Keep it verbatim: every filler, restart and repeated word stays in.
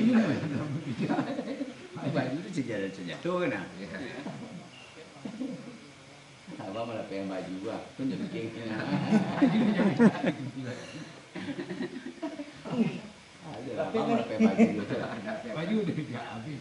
Baju tu, baju tu sejatuh-jatuh kan, ah? Abang malah pengen baju, ah. Kau nak bikin. Aduh, abang malah pengen baju tu lah. Baju udah pijak habis.